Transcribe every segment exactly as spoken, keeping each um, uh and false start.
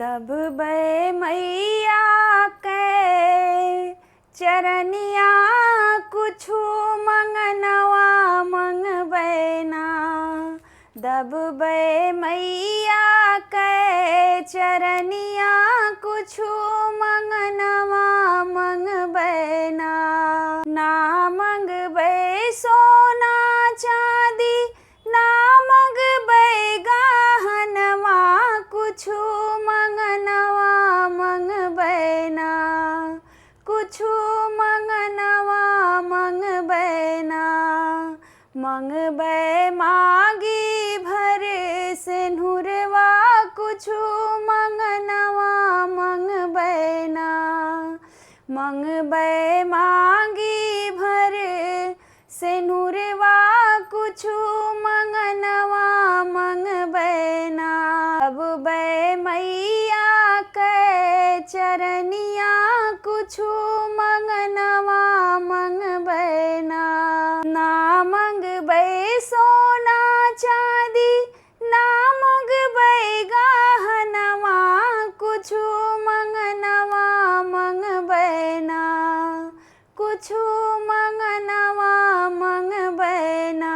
दबबै मइया के चरनिया कुछु मंगनवा मंगबै ना। दबबै मइया के चरनिया कुछु मंगनवा मंगबै ना। ना मंगबै सोना चाँदी, ना मंगबै गहनवा, कुछु मंगनवा मंगबै ना, कुछु मंगनवा मंगबै ना। मंगबै माँगी भर सेनुरवा, कुछु मंगनवा मंगबै ना। मंगबै माँगी भर सेनुरवा, कुछु मंगनवा मंगबै ना। दबबै मइया के चरनिया, कुछु मंगनवा मंगबै ना। ना मंगबै सोना चाँदी, ना मंगबै गहनवा, कुछु मंगनवा मंगबै ना, कुछु मंगनवा मंगबै ना।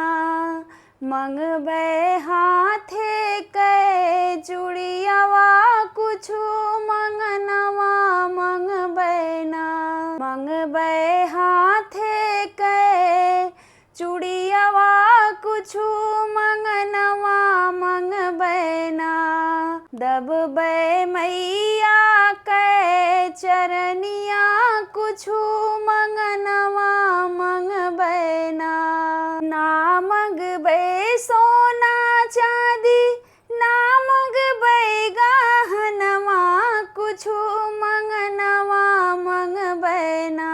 मंगबै हाथे के चुड़ियवा, कुछु मंगनवा मंगबै ना। मंगबै हाथे के चुड़ियवा, कुछु मंगनवा मंगबै ना। दबबै मइया के चरनिया, कुछु मंगनवा मंगबै ना। ना मंगबै सोना चाँदी, ना मंगबै गहनवा, कुछु मंगनवा मंगबै ना,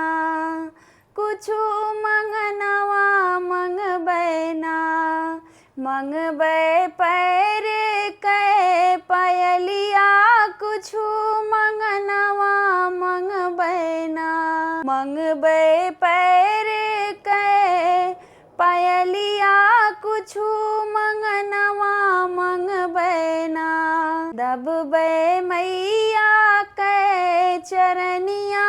कुछु मंगनवा मंगबै ना। मंगबै पैर के पयलिया, कुछु मंगनवा मंगबै ना। मंगबै पैर के पयलिया, कुछु मंगनवा मंगबै ना। दबबै मइया के चरनिया,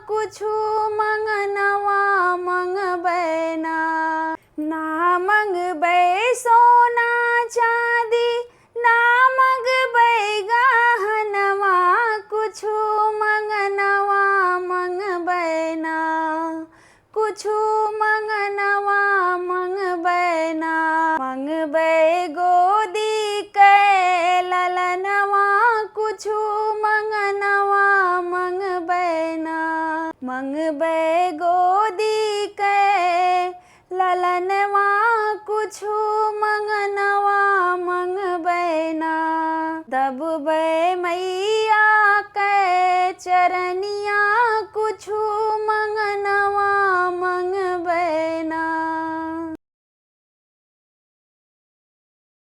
कुछु मंगनवा मंगबै ना। ना मंगबै सोना चाँदी, ना मंगबै गहनवा, कुछु मंगनवा मंगबै ना, कुछु मंगनवा मंगबै ना। मंगबै गोदी के ललनवा, कुछु मंगनवा मंगबै ना। मंगबै गोदी के ललनवा, कुछु मंगनवा मंगबै ना। दबबै मइया के चरनिया, कुछु